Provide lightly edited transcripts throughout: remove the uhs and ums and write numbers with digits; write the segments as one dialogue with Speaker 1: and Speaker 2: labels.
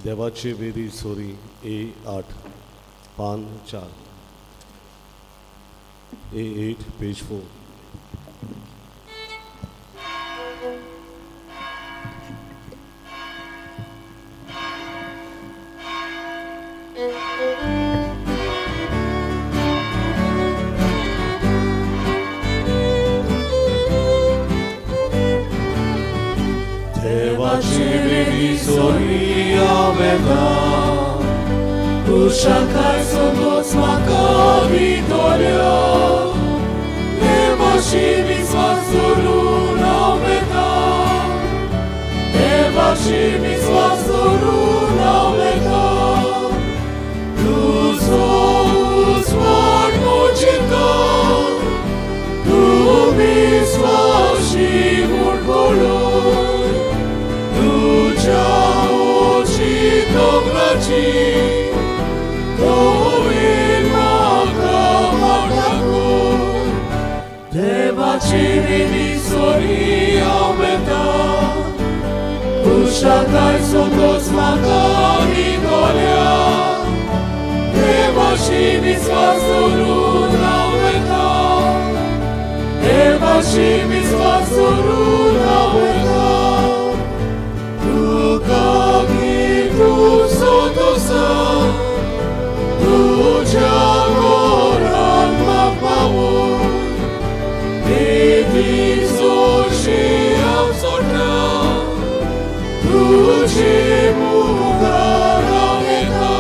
Speaker 1: देवाचे वेदी सोरी ए 8 पान 4, A 8 page 4. देवाची वेदी सोरी हांव येता,
Speaker 2: कुशाखाय सोदोच म्हाका वितोऱ्यो, देवाशी विस्वास धरून हांव येता, देवाशी विस्वास धरून हांव येता. तुजो उजवाड म्हजेका, तूं विस्वाशी म्हूण पळय, तुज्या उची दोंगराची तोवेन म्हाका वाट दाखय. देवाची विधी सोरी हांव येता, कुशाकाय सोदोच म्हाका विदोल्या, देवाशी विस्वास धरून हांव येता, देवाशी विस्वास धरून हांव येता. तुका सोदोसा, तुज्या घरांत म्हाका पावय, निधी सोशी हांव सोडटा, तुजे मुखार हांव येता.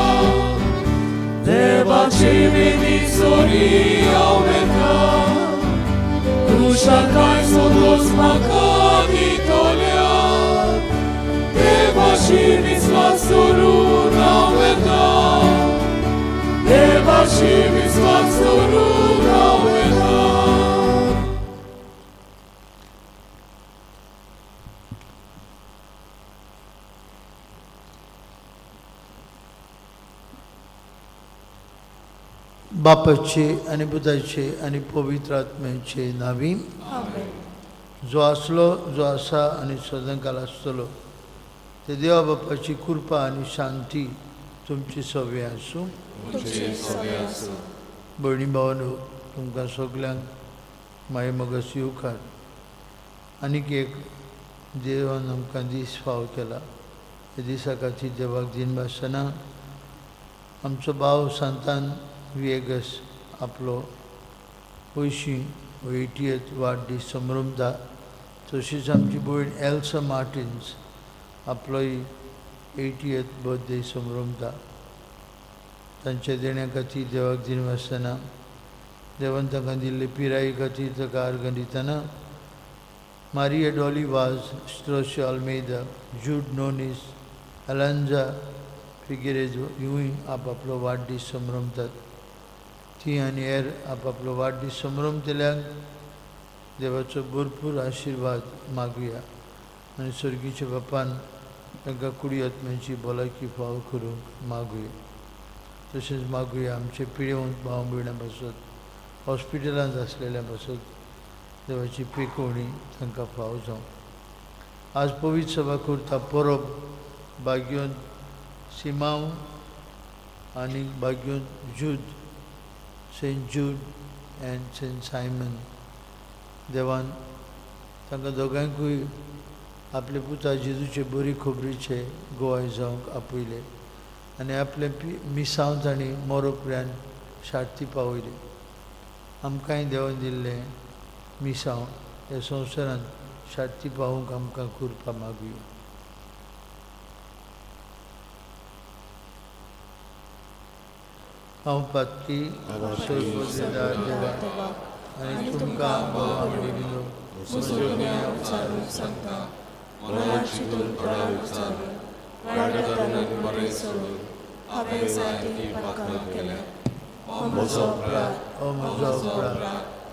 Speaker 2: देवाची विधी सोरी हांव येता, कुशाकाय सोदोस म्हाका दितोल्या, देवाशी विस्वास धरून हांव येता, देवाशी विस्वास धरून हांव येता.
Speaker 3: बापाचे आनी पुताचे आनी पवित्र आत्म्याचे नावी.
Speaker 4: आमेन.
Speaker 3: जो आसलो, जो आसा आनी सदांकाल आसतलो ते देवा बापाची कृपा आनी शांती तुमची सवे आसूं.
Speaker 4: तुमचे सवे आसूं.
Speaker 3: भयणी भावांनो, तुमकां सगल्यांक माये मगस येवकार. आनीक एक देवान आमकां दीस फाव केला, ह्या दिसा खातीर देवाक दिनवासतना आमचो भाव सांतान विएगस आपलो 80 80th वाडदीस संभ्रमता. तशीच आमची भयण एल्सा मार्टिन्स आपलोय 80th birthday संभ्रमता. तांच्या देण्या खातीर देवाक दिनवासतना, देवान तांकां दिल्ले पिराये खातीर ताका आर्गां दितना, मारिया डॉली वाज, स्ट्रोशो अल्मेदा, जूड नोनीस, अलांजा फिगेरेज हिवूय आपआपलो वाडदीस संभ्रमतात. ती आनी हेर आपआपलो वाडदीस संभ्रमतल्यांक देवाचो भरपूर आशिर्वाद मागुया आनी सर्गीच्या बापान तांकां कुडी आत्म्याची भलायकी फाव करूंक मागुया. तशेंच मागुया आमचे पिडेवंत भाव भयणां पासत, हॉस्पिटलांत आसलेल्या पासत देवाची पेकोवणी तांकां फाव जावं. आज पवित्र सभा करता परब भाग्योंत सिमांव आनी भाग्योंत जूद, Saint Jude and Saint Simon. देवान तांकां दोगांयकूय आपले पुता जेजूचे बरी खबरीचे गोवाय जावंक आपयले आनी आपले मिसांव तांणी मोरोपऱ्यान शार्ती पावयली. आमकांय देवान दिल्लें मिसांव ह्या संवसारांत शार्ती पावूंक आमकां कृपा मागुया. हांव पातकी सर्वदार देवा आनी तुमकां भावा भयणींनो,
Speaker 4: म्हजो गुन्यांव उचारून सांगता, मनात चिंतून तोंडार उचारून, वायट धरून आनी बरें सोडून हांवें जायतीं पातकां केल्या. हो म्हजो अपराध,
Speaker 3: हो म्हजो अपराध,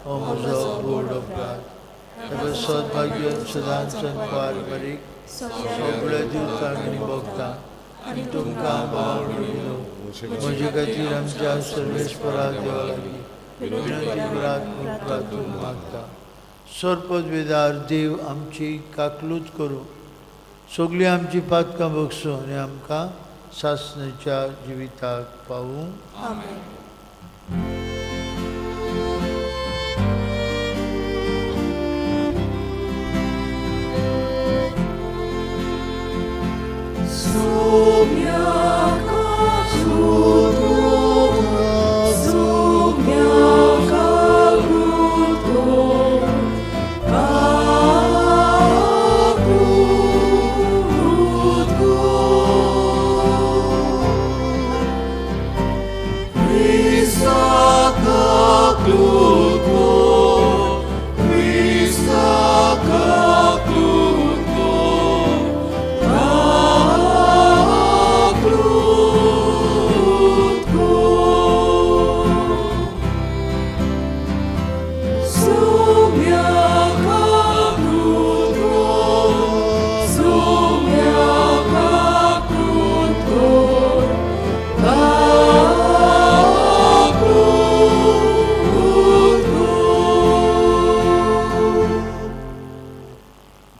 Speaker 3: हो म्हजो व्हड अपराध. हे सद्भाग्य सदांच पार बारीक सगळ्या दिवतांक आनी भोगता आनी तुमकां भाव भयणींनो, म्हजे खातीर आमच्या सर्वेस्परा देवा लागीं विनंती करात म्हूण प्रार्थून मागता. सर्पदवेदार देव आमची काकलूत करूं, सगळीं आमची पातकां बगसूं आनी आमकां सासणाच्या जिविताक पावूं.
Speaker 4: आमेन.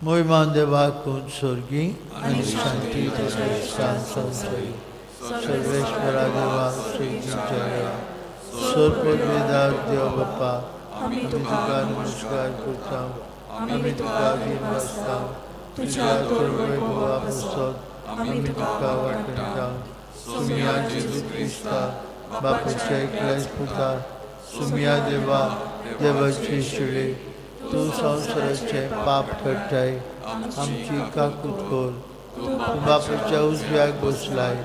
Speaker 3: मोहिमान देवाक स्वर्गी आनी शांती ताच्या संवसारी सर्वेश्वरा देवा श्रीजीच्या सर्ववेदार देव बाप्पा, आमी तुका नमस्कार करता, आमी तुका अधीन आसता. तुज्या वैभवा पासत आमी तुका वांटता. सुमिया जेजू क्रिस्ता बापाच्या एकल्याच पुता, सुमिया देवा देवाची शिळे, तूं संवसाराचें पाप काडटाय, आमची काकूत कर. तूं बापाच्या उजव्याक बसलाय,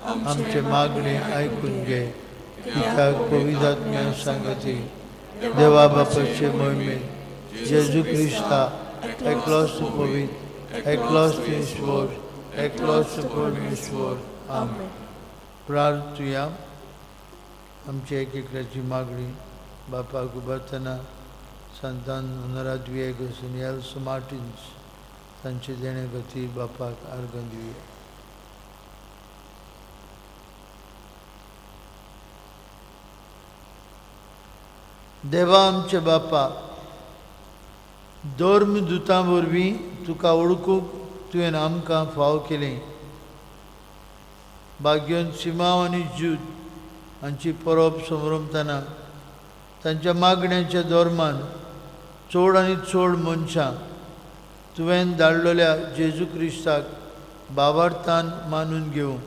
Speaker 3: आमचे मागणे आयकून घे. कित्याक पवित्र सांगती देवा बापाचे मोहिमेन जेजू क्रिस्ता एकलोच पवित्र, एकलोच ईश्वर, एकलोच परमेश्वर. आमेन. प्रार्थुया. आमची एक एकल्याची मागणी बापाक उबारतना सांतान होनोराद विएगस आनी एल्सो मार्टिन्स तांचे देणे खातीर बापाक आर्गां दिवया. देवा आमचे बापा, धर्म दुतां वरवीं तुका वळखूंक तुवें आमकां फाव केलें. भाग्योन सिमांव आनी ज्यूत हांची परब समरमतना तांच्या मागण्यांच्या धर्मान चड आनी चड मनशां तुवें धाडलेल्या जेजू क्रिस्ताक बाबार्थान मानून घेवं,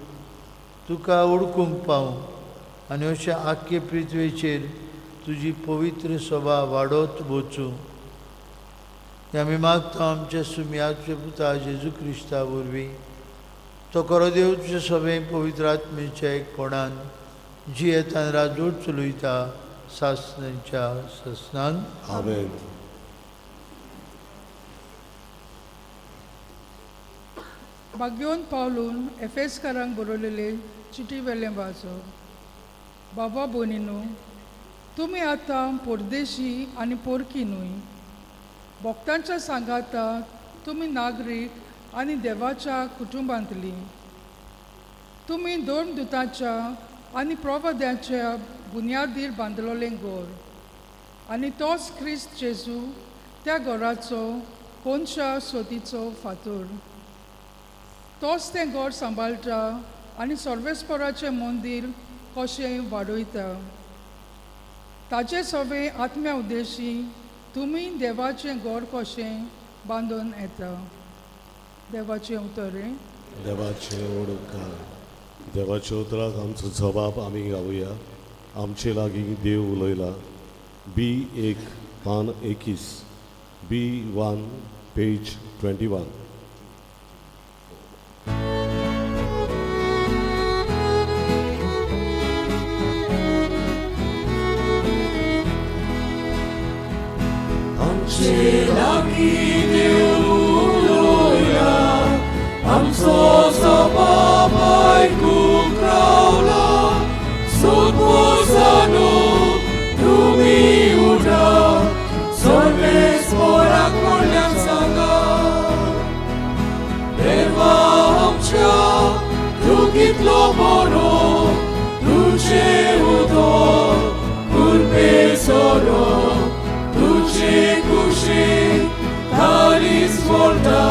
Speaker 3: तुका वळखूंक पावूं आनी अशें आख्खे पृथ्वेचेर तुजी पवित्र सभा वाडत वचूं. हें आमी मागता आमच्या सुमयाचे पुता जेजू क्रिस्ता वरवीं. तो खरो देव तुजे सभे पवित्र आत्मेच्या एकपणान जियेतान राजवट चलयता सासणाच्या ससनान.
Speaker 1: आमेन.
Speaker 5: भाग्योन पावलून एफेसकारांक बरयलेले चिटी वेलें वाचप. बाबा भयणीनो, तुमी आतां परदेशी आनी पोरकी न्हय, भक्तांच्या सांगाता तुमी नागरीक आनी देवाच्या कुटुंबांतली. तुमी दोन दुताच्या आनी प्रवाद्याच्या बुन्यादीर बांदलोलें घर आनी तोच क्रिस्त जेजू त्या घराचो कोनशा सोतीचो फातोर. तोच तें घर सांबाळटा आनी सर्वेस्पराचें मंदीर कशें वाडयता. ताचे सगळे आत्म्या उद्देशी तुमी देवाचें घर कशें बांदून येता. देवाचें उतर हें.
Speaker 1: देवाचे ओडकार देवाच्या उतराक आमचो जबाब आमी गावया. आमचे लागीं देव उलयला. बी 1 पान 21, B1 page 21.
Speaker 2: आमचे लागीं देव उलयला, आमचो जबाब आयकूंक रावला. सोदपोसानो तुमी उठा, सर्वेस्पराक म्हणल्यान सांगा. देवा आमच्या तूं कितलो बरो, तुजें उदक कृपे सोरो, तुजे कुशीक काळीज मोडटा,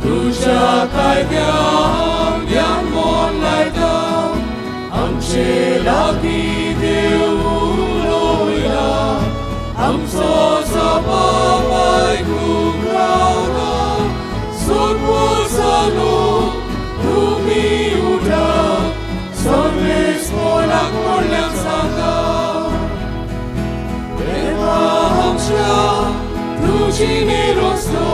Speaker 2: तुज्या कायद्याक ध्यान मन लायता. जिणे रस्तो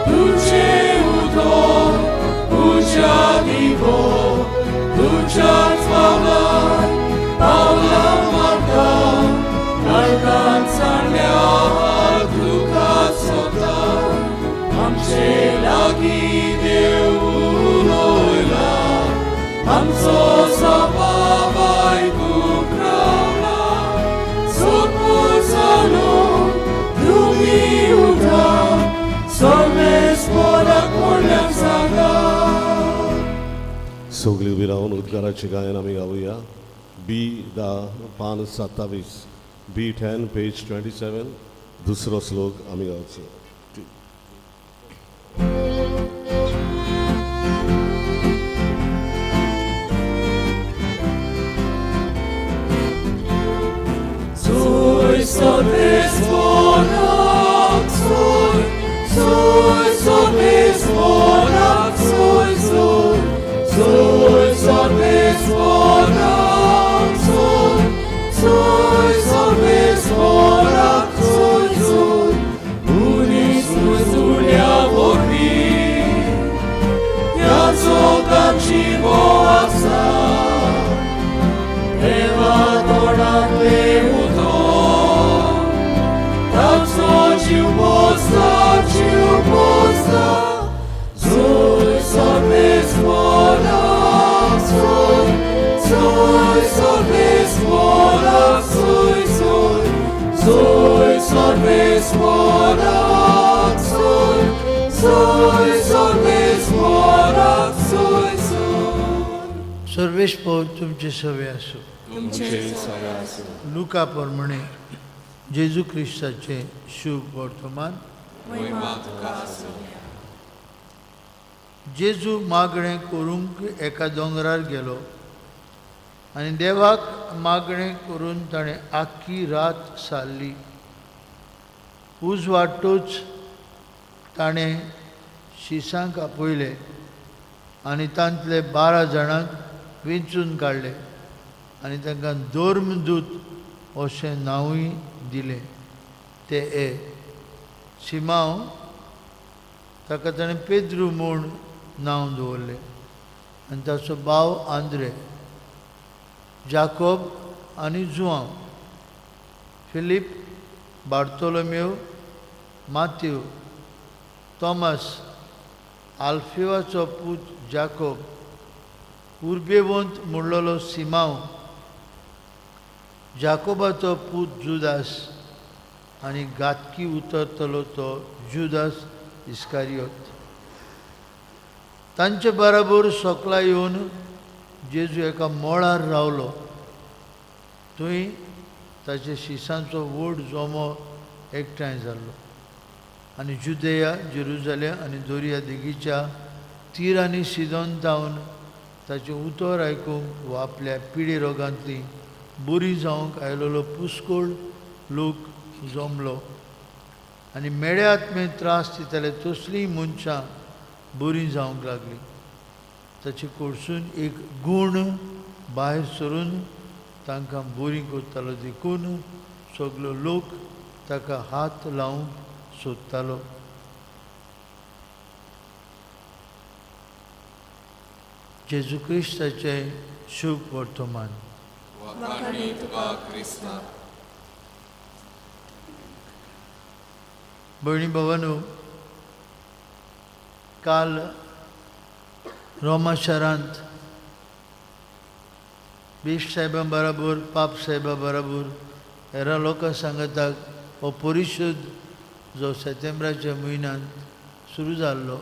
Speaker 2: तुझे उदक उज्या दिवो तुझ्याच पावलां पावलां मारता नरकान सांडल्या तुका सोदता आमचे लागीं देव उलयला आमचो सभाव आयकूंक रावला सोदपूर जालो तुमी उठा सर्वेस्पराक म्हणल्यार सांगा.
Speaker 1: सगळी उबी रावन उद्गाराचे गायन आमी गावया. बी 10 पान 27, बी 10 पेज 27, दुसरो श्लोक आमी गावचो.
Speaker 2: Soy सर्वेस्पराक सोय, सोय सर्वेस्पराक सोय, सोय, सोय सर्वेस्पराक सोय, सोय सर्वेस्पराक सोय, सोय, मनीस जुळ्या वरवीं ह्या जगात जिवो आसा. देवा तोंडांतलें उदक ताचो जीव पोसता, जीव पोसता. जोय सर्वेस्पराक सोय, जोय सर्वेस्पराक सोय, सोय, जोय सर्वेस्पराक सोय, जोय सर्वेस्पराक सोय, सोय.
Speaker 3: सर्वेस्पोर तुमचे सवे आसूं.
Speaker 4: तुमचे सवे आसूं.
Speaker 3: लुका प्रमाणे जेजू क्रिस्ताचें शुभ वर्तमान.
Speaker 4: महिमा तुका आसूं.
Speaker 3: जेजू मागणें करूंक एका दोंगरार गेलो आनी देवाक मागणें करून ताणें आख्खी रात सारली. उजवाडटूच ताणें शिसांक आपयले आनी तांतले 12 जाणांक वेंचून काडले आनी तांकां धर्मदूत अशें नांवूय दिलें. ते ए सिमांव, ताका ताणें पेद्रू म्हूण नांव दवरलें, आनी ताचो भाव आंद्रे, जाकोब आनी जुआंव, फिलीप, बार्तोलोमेव, मात्यू, थॉमस, आल्फिवाचो पूत जाकोब, उर्बेवंत म्हणलेलो सिमांव, जाकोबाचो पूत जुदास आनी घातकी उतरतलो तो जुदास इस्कारियोत. तांचे बराबर सकला येवन जेजू एका मळार रावलो. थंय ताचे शिसांचो व्हड जमो एकठांय जाल्लो आनी जुदेया, जेरुजालेम आनी दर्या देगेच्या तीर आनी सिदोन जावन ताचें उतर आयकूंक वा आपल्या पिडे रोगांतली बरी जावंक आयलेलो पुस्कोळ लोक जमलो आनी मेड्या आत्मे त्रास दिताले तसलीं मनशां बरीं जावंक लागलीं. ताचे कडसून एक गूण भायर सरून तांकां बरीं करतालो, देखून सगलो लोक ताका हात लावंक सोदतालो. जेजू क्रिस्ताचें शुभ वर्तमान.
Speaker 4: वाखाणी तुका क्रिस्ता.
Speaker 3: भयणी भावांनो, काल रोमा शारांत बीश साहेबां बराबर, पाप साहेबां बराबर हेरां लोकां सांगाताक हो परिशद जो सेतेंब्राच्या म्हयन्यांत सुरू जाल्लो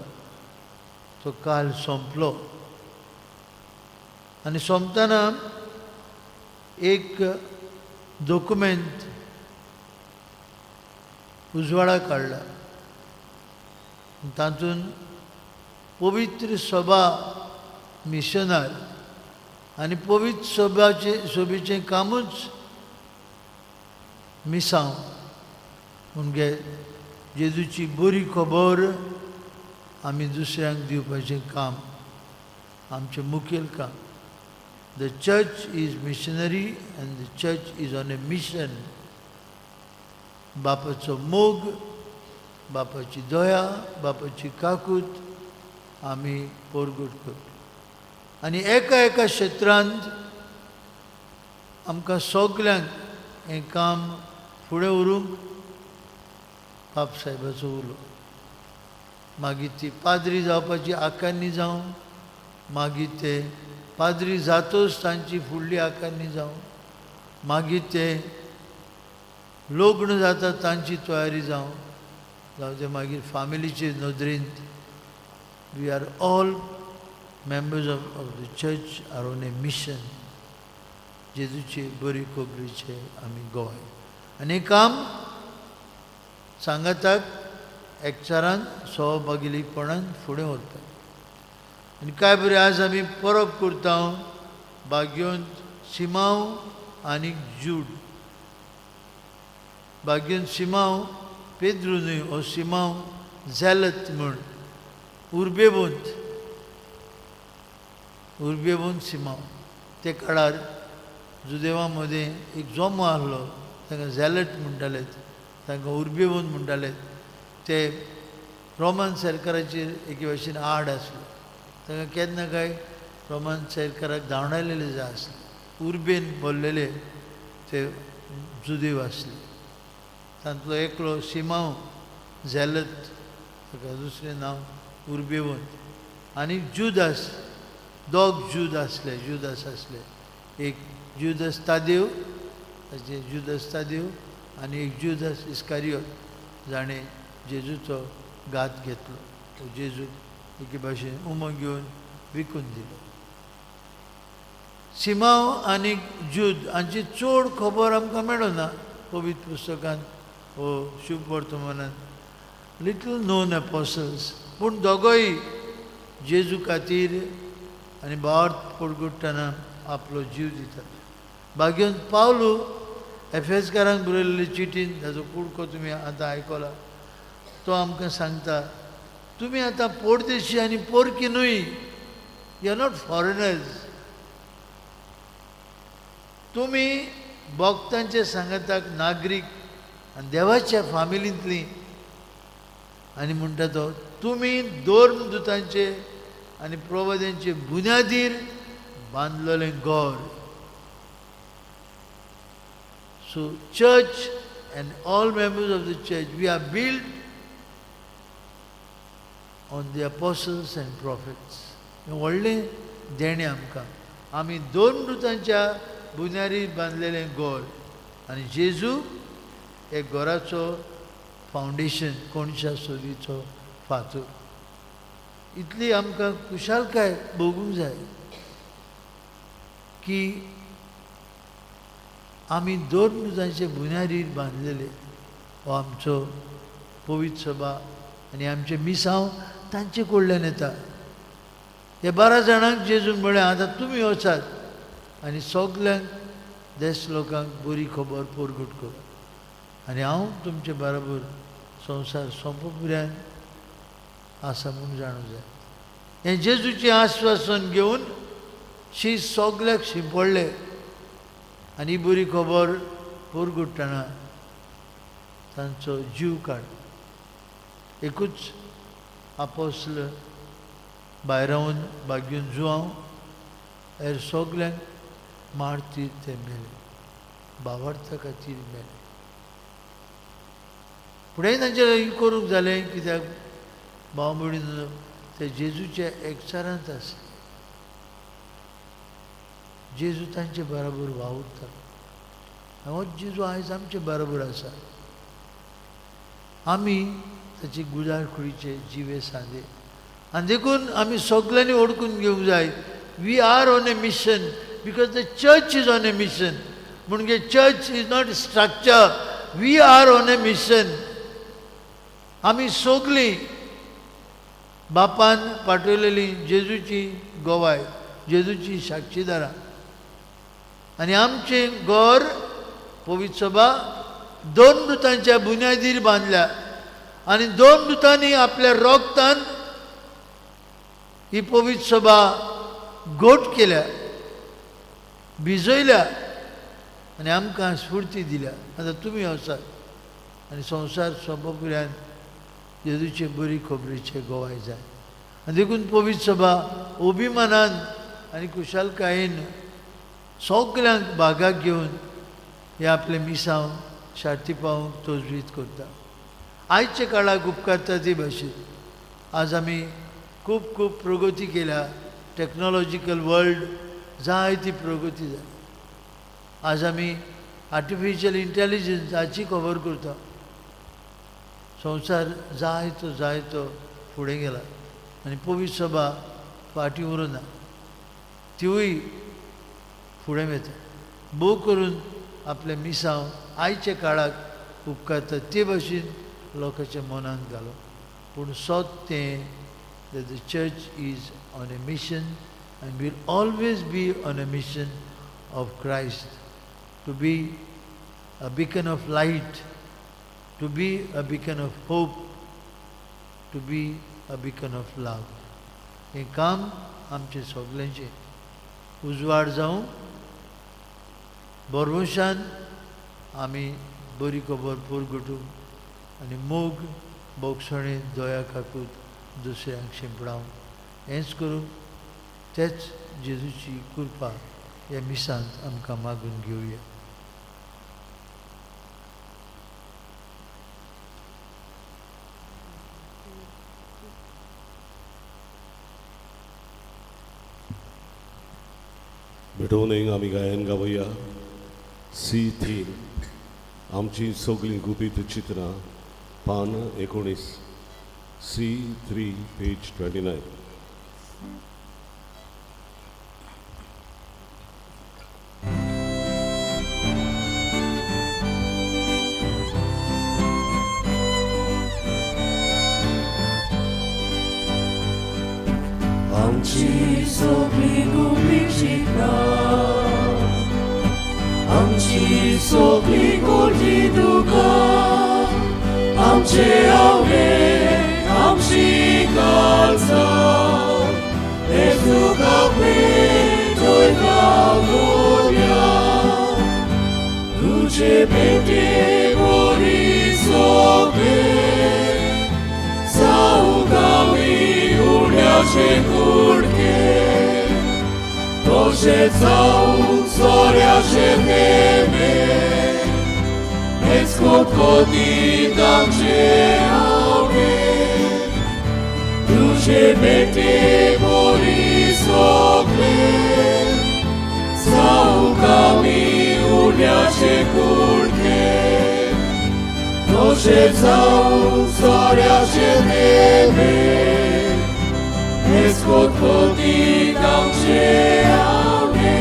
Speaker 3: तो काल सोंपलो. आनी सोंपतना एक दोकुमेंत उजवाडा काडला. तातूंत पवित्र सभा मिशनार आनी पवित्र सभेचें कामूच मिसांव म्हणजे जेजूची बरी खबर आमी दुसऱ्यांक दिवपाचें काम आमचें मुखेल काम. The church is missionary and the church is on a mission. बापाचो मोग बापाची दया, बापाची काकूत आमी परगट करता. आनी एका एका क्षेत्रांत आमकां सगल्यांक हें काम फुडें व्हरूंक बाप साहेबाचो उलो. मागीर ती पाद्री जावपाची आकारणी जावं, मागीर ते पाद्री जातोच तांची फुडली आकारणी जावं, मागीर ते लग्न जाता तांची तयारी जावं, जावं ते मागीर फामिलीचे नदरेंत. We are all members of the church are on a mission. जेजूचे बरी खबरीचे आमी गोवाय आनी काम सांगाताक एकचारान सहभागीपणान फुडें व्हरता. आनी काय बरें आज आमी परब करता भाग्यवंत सिमांव आनी जूड. भाग्यवंत सिमांव पेद्रू न्हय, हो सिमांव झेलत म्हूण उर्बेवंत, उर्बेवंत सिमांव. ते काळार जुदेवा मदें एक जोमो आहलो, तांकां झेलट म्हणटाले, तांकां उर्बेवंत म्हणटाले. ते रोमन सरकाराचेर एके भाशेन आड आसले. तांकां केन्ना काय रोमन सरकाराक धांवडायलेले जाय आसले. उर्बेन भरलेले ते जुदेव आसले. तांतलो एकलो सिमांव झेलत, ताका दुसरें नांव उर्बेवंत, आनी जुदास. दोग जूद आसले, जुदास आसले. एक जुदस तादेव, ताचे जुदस तादेव आनी एक जुदस इस्कारियोत, जाणें जेजूचो घात घेतलो, तो जेजूक एके भाशेन उमो घेवन विकून दिलो. सिमांव आनी जूद हांची चड खबर आमकां मेळना पवित्र पुस्तकांत वो शुभ वर्तमानांत. लिटल नोन एपोसल्स, पूण दोगोय जेजू खातीर आनी भावार्थ परगट्टना आपलो जीव दितात. भाग्यवंत पावलू एफेसकारांक बरयल्ले चिटीन, ताजो कुडको तुमी आतां आयकला, तो आमकां सांगता, तुमी आतां परदेशी आनी पोरकी न्हय. You are not foreigners. तुमी भक्तांचे सांगाताक नागरीक आनी देवाच्या फामिलींतली. आनी म्हणटा तो, तुमी धर्मदुतांचे आनी प्रवाद्यांचे बुन्यादीर बांदलेलें घर. So church and all members of the church, we are built on the apostles and prophets. हें व्हडलें देणें आमकां. आमी धर्मदुतांच्या बुन्यादीर बांदलेलें घर आनी जेजू एक घराचो फावंडेशन, कोणशा सोदीचो फातर. इतली आमकां खुशालकाय भोगूंक जाय की आमी धर्मदुतांचे बुन्यादीर बांदलेले. हो आमचो पवित्र सभा आनी आमचें मिसांव तांचे कडल्यान येता. हे 12 जाणांक जेजून म्हळें, आतां तुमी वचात आनी सगल्यांक देश लोकांक बरी खबर परगट करात आनी हांव तुमचे बराबर संवसार सोंपो पर्यंत आसा म्हूण जाणू जाय. हें जेजूचें आस्वासन घेवन शी सगल्याक शिंपडले आनी ही बरी खबर परगट्टना तांचो जीव काड. एकूच आपोस्ल भायरावन भाग्यून जुआंव, हेर सगल्यांक मारतीर ते मेले, भावार्था खातीर मेले. फुडें तांचें लागीं करूंक जालें, कित्याक भाव भयणीन ते जेजूच्या एकचारांत आसले. जेजू तांचे बराबर वावुरता. होच जेजू आयज आमचे बराबर आसा. आमी ताचे गुजार कुडीचे जिवे सांदे आनी देखून आमी सगल्यांनी वळखून घेवंक जाय, we are on a mission because the church is on a mission. म्हणजे church is not structure, we are on a mission. आमी सगलीं बापान पाठवलेली जेजूची गोवाय, जेजूची साक्षीदारां आनी आमचें घर पवित्र सभा दोन दुतांच्या बुन्यादीर बांदल्या आनी दोन दुतांनी आपल्या रोगतान ही पवित्र सभा घट केल्या, भिजयल्या आनी आमकां स्फूर्ती दिल्या. आतां तुमी वचात आनी संवसार सोंपो पर्यंत. जेजूचे बरी खबरीचे गोवाय जाय. आनी देखून पवित्र सभा अभिमानान आनी खुशालकायेन सगल्यांक भागाक घेवन हे आपलें मिसांव शार्ती पावोवंक तजवीज करता. आयच्या काळाक उपकारता ती भाशेन आज आमी खूब खूब प्रगती केल्या. टॅक्नोलॉजिकल वर्ल्ड जायती प्रगती जाली. आज आमी आर्टिफिशियल इंटेलिजन्स हाची खबर करता. संवसार जायतो जायतो फुडें गेला आनी पवित्र सभा फाटीं उरना, तिवूय फुडें वता. भोव करून आपलें मिसांव आयच्या काळाक उपकारता ते भाशेन लोकांच्या मनांत घालो. पूण सत तें that the church is on a mission and will always be on a mission of Christ to be a beacon of light, to be a beacon of hope, to be a beacon of love. हें काम आमचें सगल्यांचें. उजवाड जावं भरवंशान आमी बरी खबर पुरगुटूंक आनी मोग भोगसणे दया काकूत दुसऱ्यांक शिंपडावंक हेंच करूंक तेच जेजूची कृपा ह्या मिसांत आमकां मागून घेवया.
Speaker 1: भेटोवनूय आमी गायन गावया सी 3 आमची सगळीं गुपीत चित्रां पान 19 सी 3 पेज 29.
Speaker 2: आमची सगळी गुपीत चित्रां, आमची सगळी गोडी दुकां, आमचे आवडे आमची काळजां, हे तुका भेटयता गोड्या, तुजे भेटे बरी सगळे, जावंक आमी उड्याचे कुडके, तशें जावंक सोऱ्याचे थेंबे, हेच खतखतीत आमचे आवडे, तुजे भेटे बरी सगळे, जावंक आमी उड्याचे कुडके, तशें जावंक सोऱ्याचे थेंबे, हेच खतखतीत आमचे आवडे.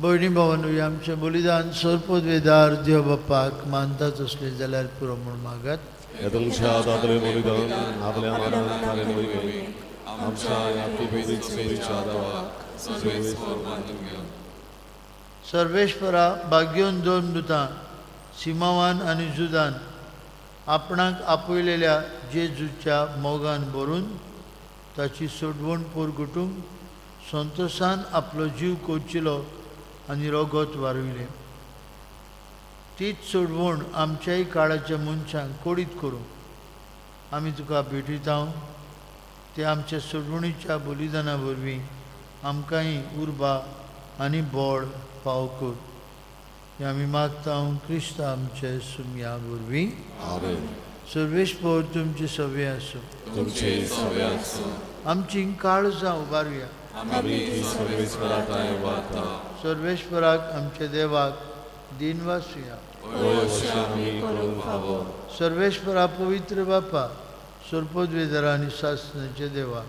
Speaker 3: भयणी भावांनो, आमचें बलिदान सर्पवेदार देव बापाक मानतात असलें जाल्यार पुरो म्हूण मागात.
Speaker 1: हे तुमच्या हातांतलें बलिदान आपल्या मानान ताणें वयलें आमच्या ह्या पवित्र सभेच्या देवाक सर्वेस्पर मानून घेवन.
Speaker 3: सर्वेश्वरा भाग्योन दोन दुतां सिमावान आनी जुदान आपणाक आपयलेल्या जेजूच्या मोगान भरून ताची सोडवण पोरगुटूंक संतोशान आपलो जीव कोचिलो आनी रोगत वारयलें. तीच सोडवण आमच्याय काळाच्या मनशांक कोडीत करूं आमी तुका भेटयता. ते आमच्या सोडवणीच्या बलिदाना वरवीं आमकांय उर्बा आनी बळ फाव कर. हें आमी मागता क्रिस्त आमचे सुमया वरवीं.
Speaker 1: आमेन.
Speaker 3: सर्वेस्पर तुमचे सवे आसूं.
Speaker 1: तुमचे सवे आसूं.
Speaker 3: आमची काळजां उबारुया.
Speaker 1: आमी ती सर्वेस्परा थांय वाता.
Speaker 3: सर्वेस्पराक आमच्या देवाक दिन वासुया.
Speaker 1: होय अशें आमी करूंक फावो.
Speaker 3: सर्वेस्परा पवित्र बापा, सर्पद्वेदरा आनी सासणाचे देवा,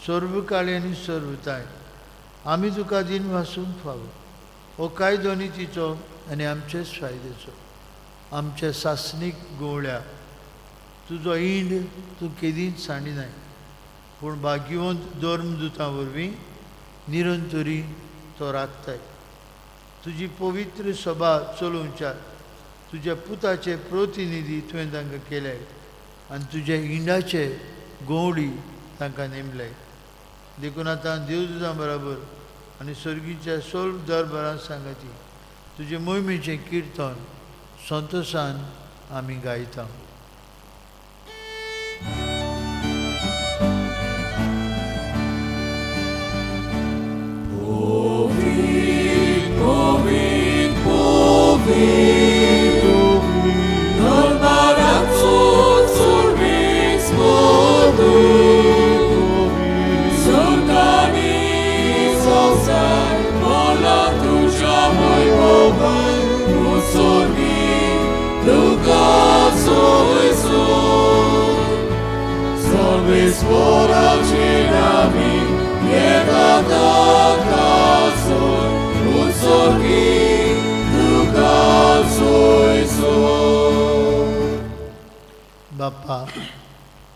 Speaker 3: सर्वकाळी आनी सर्वताय आमी तुका दिन वासूंक फावो. हो कायदो नितीचो आनी आमचेच फायद्याचो. आमच्या सासणीक गोवळ्या तुजो इंड तूं केदींच सांडिनाय, पूण भाग्यवंत धर्मदुतां वरवीं निरंतरी तो राखताय. तुजी पवित्र सभा चलोवच्या तुज्या पुताचे प्रतिनिधी तुवें तांकां केले आनी तुज्या इंडाचे गवळी तांकां नेमले. देखून आतां देवदुतां बराबर आनी सर्गीच्या सोल्व दरबारां सांगाती तुजे मोहिमेचें किर्तन संतोशान आमी गायता. बापा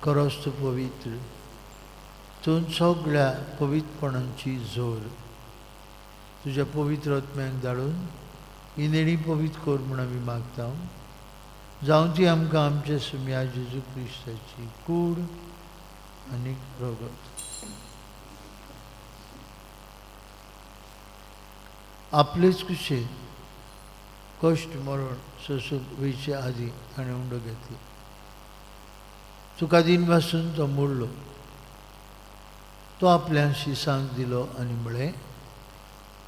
Speaker 3: खरोच तूं पवित्र, तूं सगळ्या पवित्रपणाची जोर. तुज्या पवित्र आत्म्याक धाडून ही नेणी पवित्र कर म्हूण आमी मागता. जावं ती आमकां आमच्या सुम्या जेजू क्रिस्ताची कूड आनी रगत. आपलेच कुशेन कश्ट मरण सोंसूंक वयचे आदीं ताणें उंडो घेतलो. तुका दिन पासून तो मोडलो. तो आपल्या शिसांक दिलो आनी म्हळें,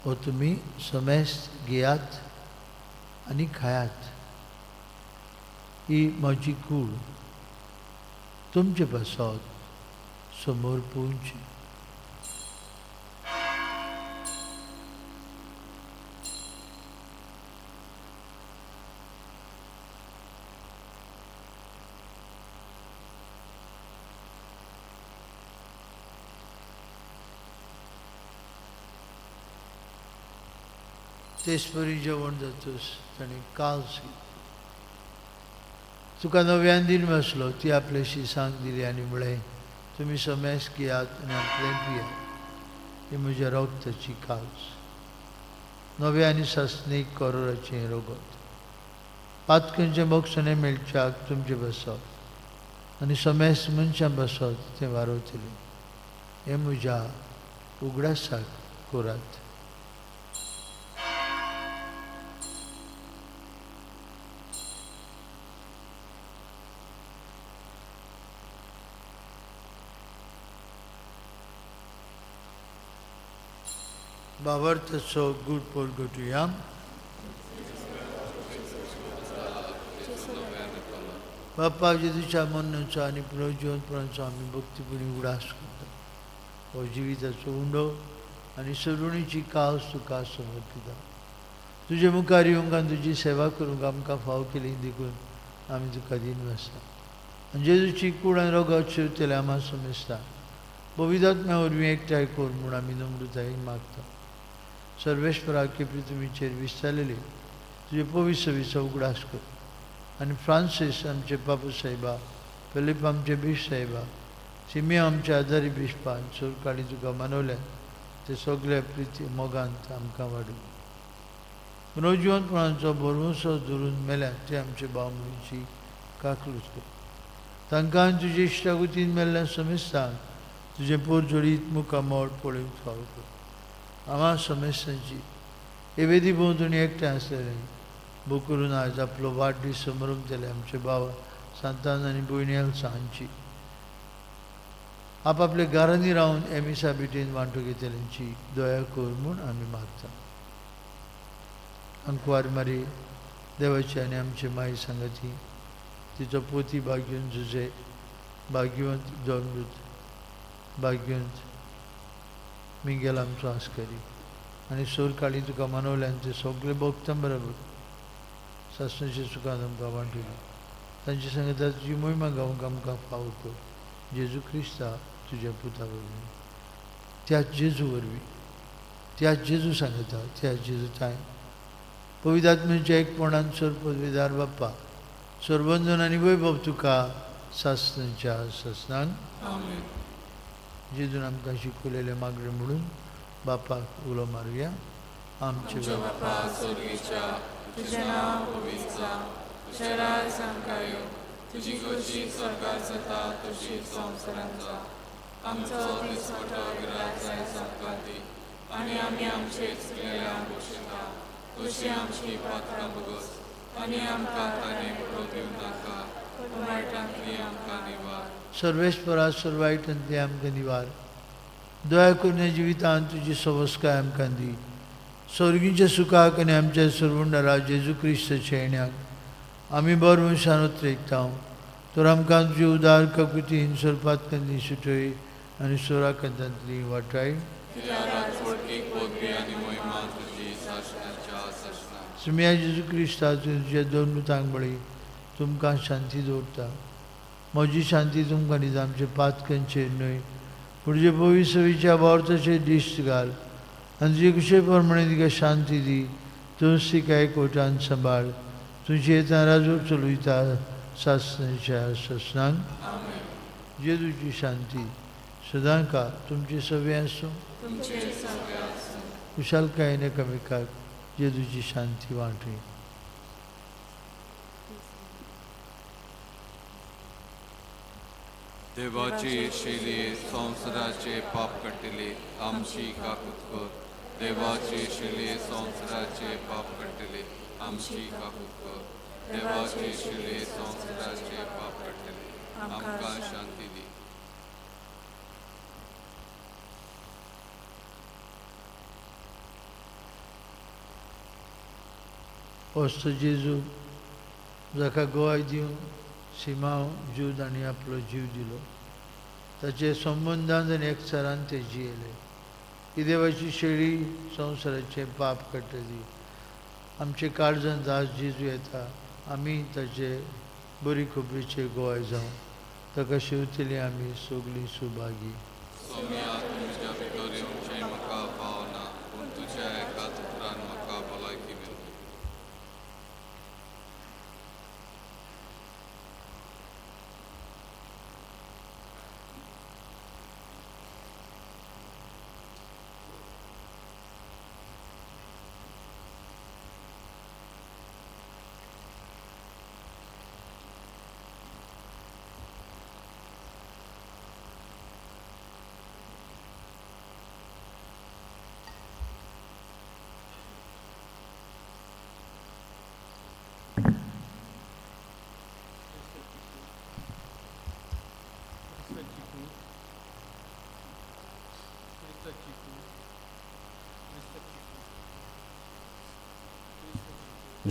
Speaker 3: हो तुमी समेस्त घेयात आनी खायात, ही म्हजी कूड तुमचे पासत समोर पोवची. तेचपरी जेवण जातूस ताणें काल्स तुका नव्यान दिन बसलो. ती आपले शिसांक दिली आनी म्हळें, तुमी समेस घेयात आनी आपलें पियात, ही म्हज्या रगताची काल्स, नव्या आनी सासणीक करोराचें रगत. पातकनचें मोक्षणें मेळच्याक तुमचें बसप आनी समेस मनशां बसत तें वारवतलें. हें म्हज्या उगडासाक करात. भावार्थाचो गूढ परगटुया. बाप्पा जेजूच्या मरणाचो आनी पुनर्जिवनपणाचो आमी भक्तीपणी उगडास करता. हो जिविताचो उंडो आनी सरुणीची कास तुका समर्पिता. तुजे मुखार येवंक आनी तुजी सेवा करूंक आमकां फाव केली देखून आमी तुका दिन आसता. आनी जेजूची कूड आनी रगत शिवतले आमा समजता. पवित्र वरवीं एकठांय कर म्हूण आमी नम्रतायेन मागता. सर्वेश्वराक पृथ्वीचेर विस्तारलेली तुजे पवित्र सवीचो उगडास कर आनी फ्रांसीस आमचे बापू साहेबा, फिलीप आमचे बीश साहेबा, सिमिया आमचे आदारी बिशपान सोरकाडी तुका मनवल्या ते सगळे प्रिती मोगांत आमकां वाडूं. पुनर्जिवनपणाचो भरवंसो धरून मेल्या ते आमचे भाव भयणीची काकलूच कर. तांकां तुजे इश्टागुतीन मेल्ल्या समेस्तांक तुजें पोरजोडीत मुखामळ पळोवंक फावो कर. आमा समेस्तांची एवेदी भोंवतणी एकठांय आसलेले बोकरून आयज आपलो वाडदीस समरमतले आमचे बाबा सांतान आनी भयणी हांची आपापल्या घरांनी रावन एमिसा बिटेन वांटो घेतल्यांची दया कर म्हूण आमी मागता. अंकवार मारी देवाची आनी आमचे माई सांगाती तिचो पोती भाग्यवंत जुजे, भाग्यवंत दोमृत, भाग्यवंत मिंगेल आमचो आस्करी आनी सोरकाळी तुका मनवल्यान ते सगळे भोगता बरोबर सासणाचे सुखान आमकां वांटली. तांचे सांगता तुजी मोहिमा गावंक आमकां फावो कर. जेजू क्रिस्ता तुज्या पुता वरवीं, त्या जेजू वरवीं, त्या जेजू सांगता, त्या जेजू ताय पवित्र आत्म्याच्या एकपणान सर पदवीदार बाप्पा सर्वंदन आनी वैभव तुका सासणाच्या सासणान. जेजून आमकां शिकवलेलें मागणें म्हणून बापाक उलो मारुया. आमचे
Speaker 4: बापा स्वर्गीच्या, तुजें नांव पवित्र जावं, तुजें राज आमकां येवं, तुजी खोशी स्वर्गार जाता तशी संवसारांत जावं. आमचो दिसवटो ग्रास आयज आमकां दी, आनी आमी आमचे चुकलेल्यांक पोशेता तशी आमची पात्रां भोगस आनी आमकां ताणें पडो दिवं नाका पूण वायटांतली आमकां निवार.
Speaker 3: सर्वेस्परा सर्वायटांतली आमकां निवार. दया करून ह्या जिवितांत तुजी सवस्काय आमकां दी. स्वर्गीच्या सुखाक आनी आमच्या सर्वुंडरा जेजू क्रिस्ताच्या येण्याक आमी बर मनशान उतरेकता. तर आमकां तुजी उदार काकुतीन सोरपातकांतली सुटय आनी सोराकांतांतली वाटाय. सुम्या जेजू क्रिस्ता तुज्या दोन दुतांक बळी तुमकां शांती दवरता. म्हजी शांती तुमकां दिता. आमचे पातकांचेर न्हय पूण जे भविश्यच्या बोर्ताचेर दिश्ट घाल आनी तुजे कुशे प्रमाणे तिका शांती दी. तूंच तिका एकवटान सांबाळ. तुजी येता राजू चलयता सासणाच्या सासणांक. जेजूची शांती सदांका तुमचे सगळे आसूं. कुशालकायेन एकामेकाक जेजूची शांती वांटली.
Speaker 4: देवाची शिली संवसाराचे पाप काडटली आमची काकूत कर. देवाची शिली संवसाराचे पाप काडटली आमची काकूत कर. देवाची शिली संवसाराचे पाप काडटली आमकां शांती दी.
Speaker 3: होस्तो जेजू जाका गोवाय दिवन सिमांव ज्यूद आनी आपलो जीव दिलो ताचे संबंदान आनी एकचारान ते जियेले. ही देवाची शेळी संवसाराचें पाप काडटली. आमचे काळजान आज जेजू येता आमी ताचे बरी खबरीचे गोवाय जावं. ताका शेवतली आमी सगळीं सुभागी.
Speaker 4: सोम्या तुज्या भितर येवचें म्हाका पावना पूण तुज्या एकाच उतरान म्हाका भलायकी मेळटली.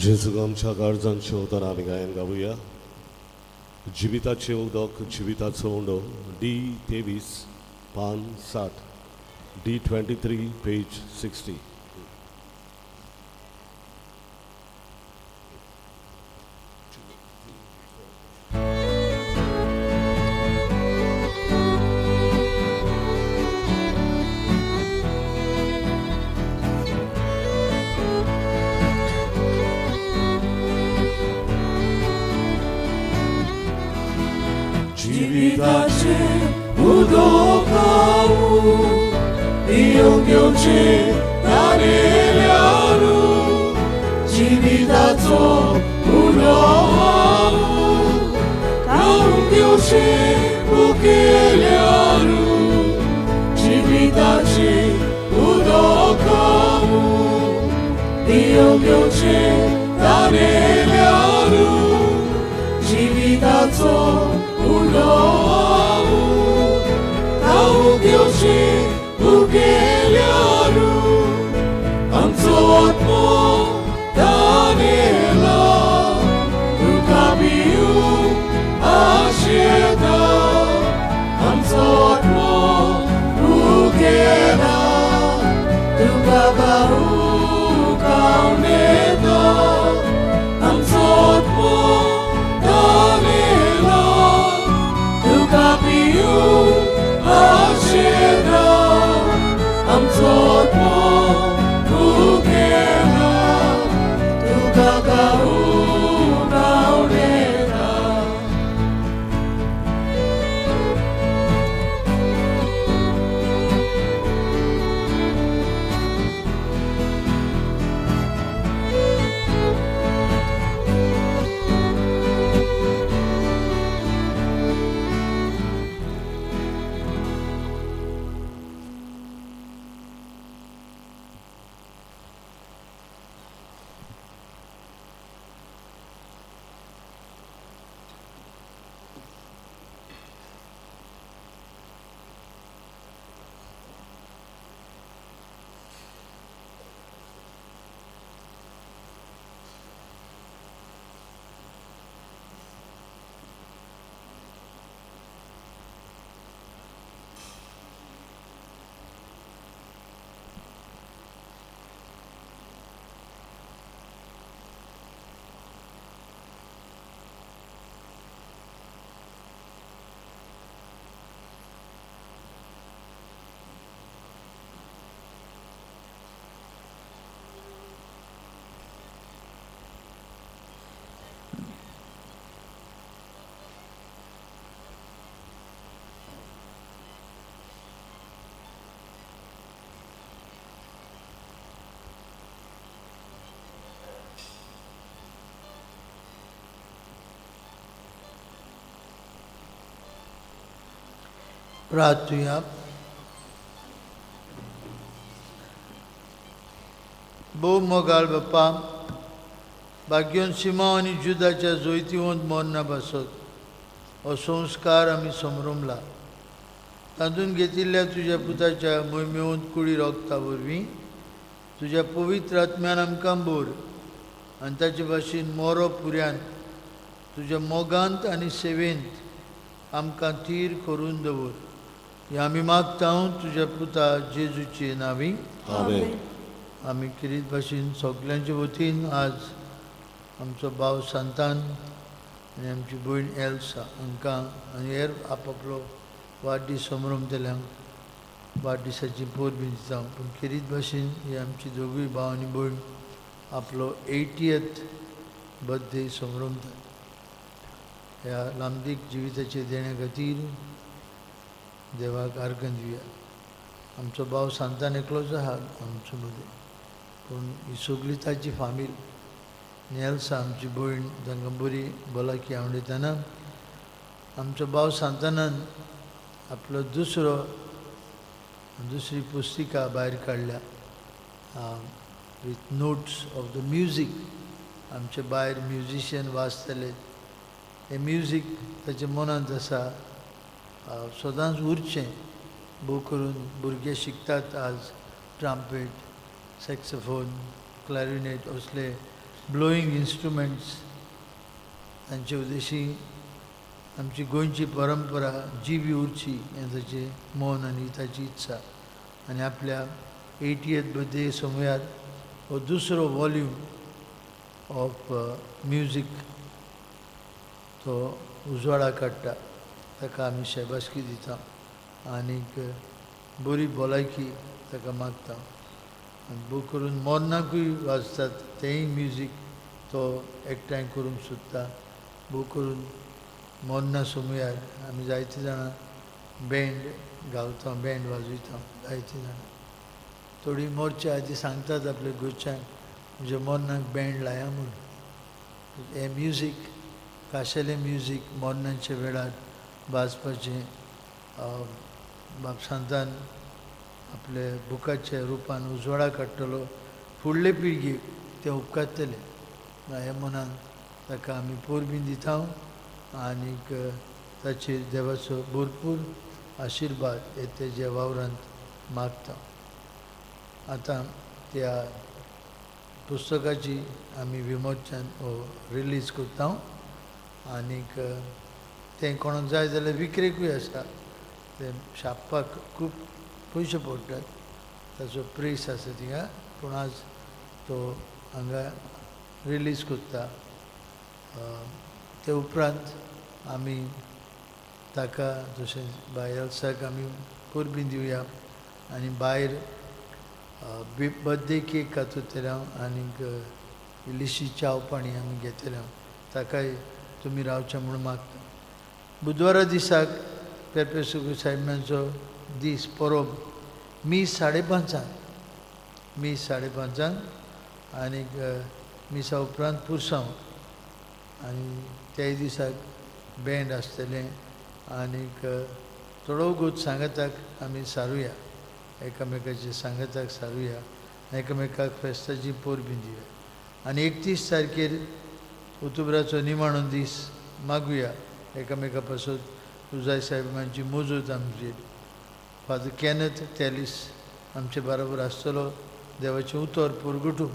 Speaker 1: जेजूक आमच्या काळजांचे उतर आमी गायन गावया. जिविताचें उदक जिविताचो उंडो डी 23 पान 60 डी 23 पेज 60.
Speaker 2: जिविताचे उदक हांव पिवंक घेवचें तानेल्यारू. जिविताचो उलो हांव खावंक घेवचें भुकेल्यारू. जिविताचे उदक हांव पिवंक घेवचें तानेल्यारू. जिविताचो उलो हांव खावंक घेवचें भुकेल्यारू. आमचो आत्मो तानेला तुका पिवंक आशेता. आमचो आत्मो भुकेला तुका खावंक आवनेता. आमचो आत्मो तानेला तुका पिवंक आशेता. आमचो आत्मो भुकेला तुका खावंक आवनेता.
Speaker 3: प्रार्थुया. भोव मोगाळ बाप्पा, भाग्योन सिमांव आनी जुदाच्या जैतिवंत मरणा पासत हो संस्कार आमी समरमला. तातूंत घेतिल्ल्या तुज्या पुताच्या मोहिमेवंत कुडी रोगता वरवीं तुज्या पवित्र आत्म्यान आमकां बोर आनी ताचे भाशेन मोरो पुऱ्यान तुज्या मोगांत आनी सेवेंत आमकां थीर करून दवर. हें आमी मागता तुज्या पुता जेजूचे नांवी.
Speaker 1: आमेन.
Speaker 3: आमी किरीत भाशेन सगल्यांचे वतीन आज आमचो भाव सांतान आनी आमची भयण एल्सा हांकां आनी हेर आपआपलो वाडदीस समरमतल्यांक वाडदिसाची परबीं दिता. पूण खेरीत भाशेन ही आमची दोगूय भाव आनी भयण आपलो 80th birthday समरमतात. ह्या लांबदीक जिविताचे देण्या खातीर देवाक आर्गां दिवया. आमचो भाव सांतान एकलोच आहा आमचे मदीं, पूण ही सगळी ताची फामील आनी एल्सा आमची भयण तांकां बरी भलायकी आवडयतना आमचो भाव सांतानान आपलो दुसरी पुस्तिका भायर काडल्या with notes of the music. आमचे भायर म्युजिशियन वाजतले हें म्युजीक ताच्या मनांत आसा, सदांच उरचें. भोव करून भुरगे शिकतात आज ट्राम्पेट, सॅक्सोफोन, क्लॅरिनेट असले ब्लोईंग इन्स्ट्रुमेंट्स. तांचे उद्देशी आमची गोंयची परंपरा जिवी उरची हें ताचें मन आनी ताची इत्सा. आनी आपल्या 80th birthday समयार हो दुसरो वॉल्यूम ऑफ म्युजीक तो उजवाडा काडटा. ताका आमी शेबासकी दिता आनीक बरी भलायकी ताका मागता. आनी भोव करून मरणाकूय वाजतात तेंय म्युजीक तो एकठांय करूंक सोदता. भोव करून मरणा समयार आमी जायते जाणां बँड घालता, बँड वाजयता. जायते जाणां थोडीं मरच्या आदी सांगतात आपल्या घरच्यांक म्हज्या मरणाक बँड लाया म्हूण. हें म्युजीक खाशेलें म्युजीक मरणाच्या वेळार वाजपाचें बाब सांतान आपल्या बुकाच्या रुपान उजवाडा काडटलो. फुडले पिळगेक तें उपकारतलें ह्या मनान ताका आमी परबीं दिता आनीक ताचेर देवाचो भरपूर आशिर्वाद हे तेज्या वावरांत मागता. आतां त्या पुस्तकाची आमी विमोचन रिलीज करता आनीक तें कोणाक जाय जाल्यार विक्रेकूय आसा. तें छापपाक खूब पयशे पडटात, ताचो प्रेस आसा थिंगा, पूण आज तो हांगा रिलीज करता. ते उपरांत आमी ताका तशेंच बाय एल्साक आमी परबीं दिवया आनी भायर बर्थडे केक कातरतले हांव आनीक इल्लीशी च्याव पाणी आमी घेतले हांव. ताकाय तुमी रावचें म्हूण मागता. बुधवारा दिसाक पेपेसुकू सायबांचो दीस परब मीस 5:30, मीस 5:30 आनीक मिसा उपरांत पुरसांव आनी त्याय दिसाक बँड आसतलें आनीक थोडो गोत सांगाताक आमी सारुया, एकामेकाचे सांगाताक सारुया, एकामेकाक फेस्ताची परबीं दिवया. आनी 31 तारखेर ओक्तोबराचो निमाणो दीस मागुया एकामेका पासत रुजाय साहेबांची मोजूत आमचेर. फादर कॅनथ तेलिस आमचे बरोबर आसतलो देवाचें उतर पुरगुटूंक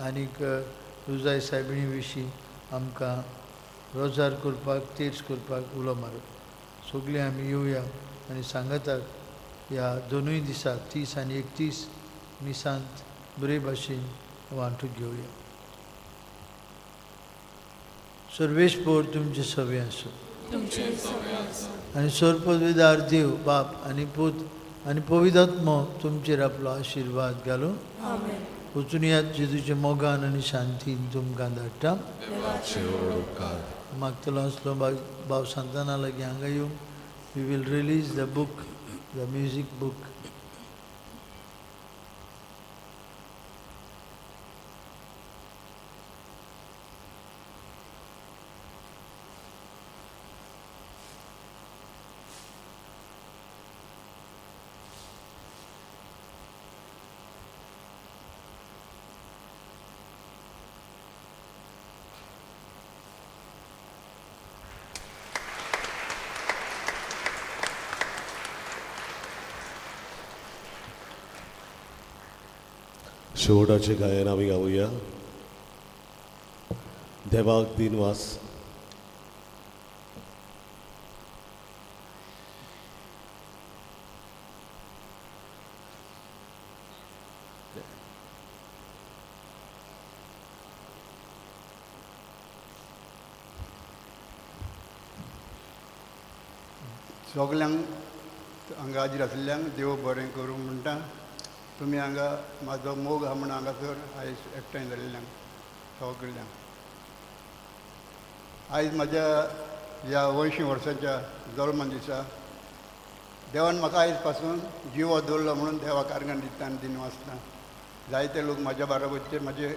Speaker 3: आनीक रुजाय सायबिणी विशीं आमकां रोजार करपाक, तीर्स करपाक उलो मारूं. सगळीं आमी येवया आनी सांगाताक ह्या दोनूय दिसा 30 आनी 31 मिसांत बरे भाशेन वांटून घेवया. सर्वेस्पोर तुमचे सवे आसूं. आनी सर्वपदवीदार देव बाप आनी पूत आनी पवित्र तुमचेर आपलो आशिर्वाद घालूं. वचून यात जेजूच्या मोगान आनी शांतीन तुमकां धाडटा. मागतलो आसलो भाव सांताना लागीं हांगा येवंक. We will release the book, the music book.
Speaker 1: शेवटाचें गायन आमी गावया. देवाक दिनवास.
Speaker 6: सगल्यांक हांगा हाजीर आशिल्ल्यांक देव बरें करूं म्हणटा. तुमी हांगा म्हाजो मोग आहा म्हण हांगासर आयज एकठांय जाल्ल्यांक सगल्यांक. आयज म्हाज्या ह्या अंयशीं वर्सांच्या जल्मा दिसा देवान म्हाका आयज पासून जिवो दवरलो म्हणून देवाक आर्गां दिता आनी दिनवासता. जायते लोक म्हाज्या बाराबरचे म्हाजे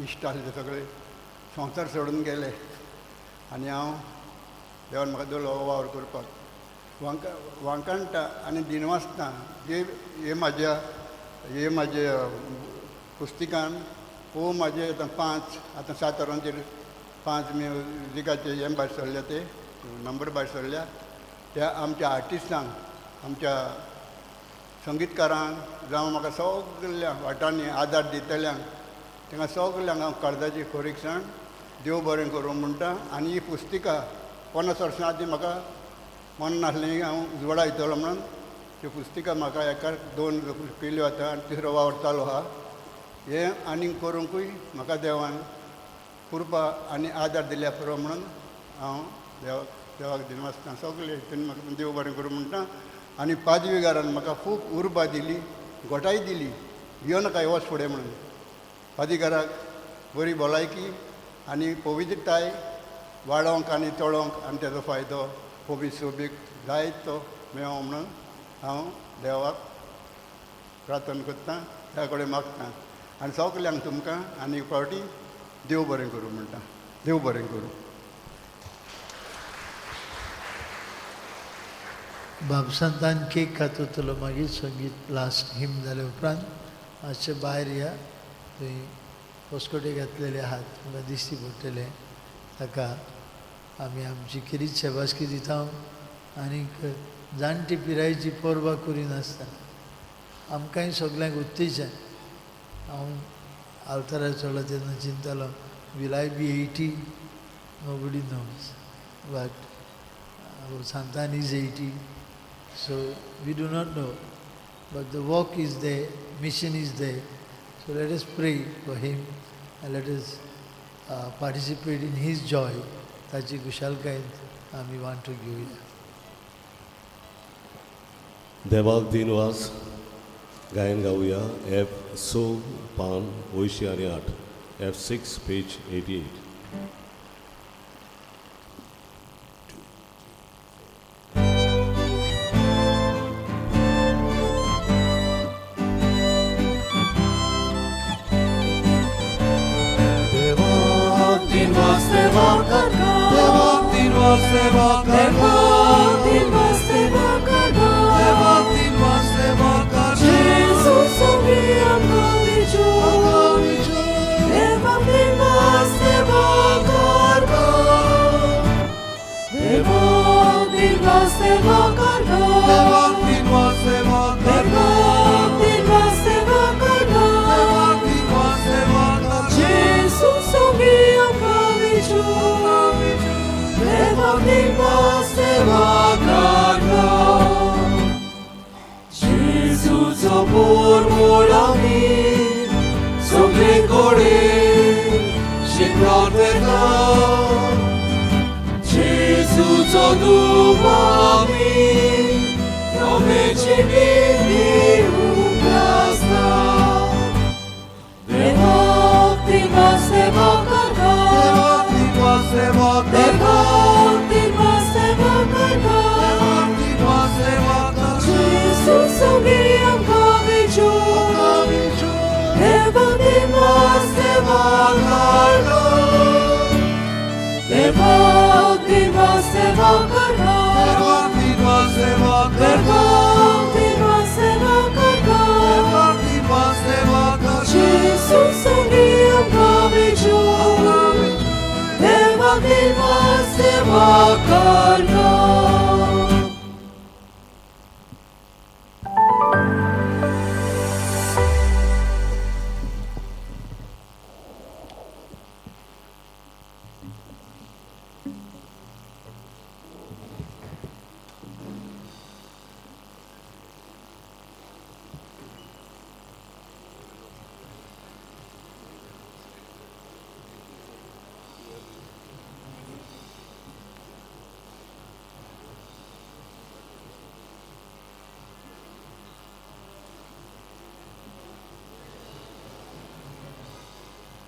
Speaker 6: इश्ट आसले सगळे संवसार सोडून गेले आनी हांव देवान म्हाका दवरलो हो वावर करपाक. वांकाणटा आनी दिनवासता जे हे म्हाज्या हे म्हाजे पुस्तिकान हो म्हाजे आतां 5 आतां 7 वरांचेर 5 म्युजिकाचे हें भायर सरल्या, ते नंबर भायर सरल्या. त्या आमच्या आर्टिस्टांक, आमच्या संगीतकारांक जावं म्हाका सगल्या वाटांनी आदार दितल्यांक तांकां सगल्यांक हांव काळजाची खोरीकसाण देव बरें करूं म्हणटा. आनी ही पुस्तिका 50 वर्सां आदीं म्हाका मन नासलें हांव उजवाडा येतलो म्हणून त्यो पुस्तिका म्हाका एका 2 केल्यो आतां आनी तिसरो वावर चालू आहा. हें आनीक करूंकूय म्हाका देवान कृपा आनी आदार दिल्या पुरो म्हणून हांव देवाक दिनवासता. सगळे हितून म्हाका देव बरें करूं म्हणटा. आनी पादविगारान म्हाका खूब उर्बा दिली, गोठाय दिली, भियो नाका वच फुडें म्हणून. पादविगाराक बरी भलायकी आनी पवित्रताय वाडोवंक आनी चडोवंक आनी तेजो फायदो सोबीत सोबीक जायत तो मेळो म्हणून हांव देवाक प्रार्थना करता, त्या कडेन मागता. आनी सगल्यांक तुमकां आनी एक फावटी देव बरें करूं म्हणटा. देव बरें करूं.
Speaker 3: बाब सांतान केक खातलो, मागीर संगीत लास्ट हिम जाले उपरांत मातशें भायर या. थंय पोसकोटे घातलेले आहात, तुमकां दिश्टी पडटलें. ताका आमी आमची खेरीत शेबासकी दिता. आनीक जाणटी पिरायेची परवा करिनासतना आमकांय सगल्यांक उत्तेजन. हांव आल्तारार चडलो तेन्ना चिंतालो, will I be 80? Nobody knows, but Santan is 80, so we do not know, but the work is there, mission is there. So let us pray for him and let us participate in his joy. ताची खुशालकायेन आमी वांटो घेवया.
Speaker 1: देवाक दिनवास. गायन गावया F 6 पान 80 आनी 8, F 6 पेज 88.
Speaker 2: देवाक दिनवास देवाक देवाक दिनवास देवाक देवाक दिनवास देवाक देवाक दिनवास देवाक जेजू सोबी आमकां विजो देवाक दिनवास देवाक देवाक दिनवास देवाक देवाक दिनवास देवाक देवाक दिनवास देवाक देवाक दिनवास देवाक जेजू सोबी आमकां विजो देवाक दिनवास देवाक जेजूचो पोरमोळ आमी सगळे कडेन शिंपडावन वता. जेजूचो दुख आमी नवेची उप्रासता. देवाक दिनवास देवाक देवाक दिनवास देवाक देवाक दिनवास देवाक देवाक दिनवास देवाक जेजू सोबी आमकां विजो देवाक दिनवास देवाक देवाक दिनवास देवाक देवाक दिनवास देवाक देवाक दिनवास देवाक देवाक दिनवास देवाक जेजू सोबी आमकां विजो देवाक दिनवास देवाक.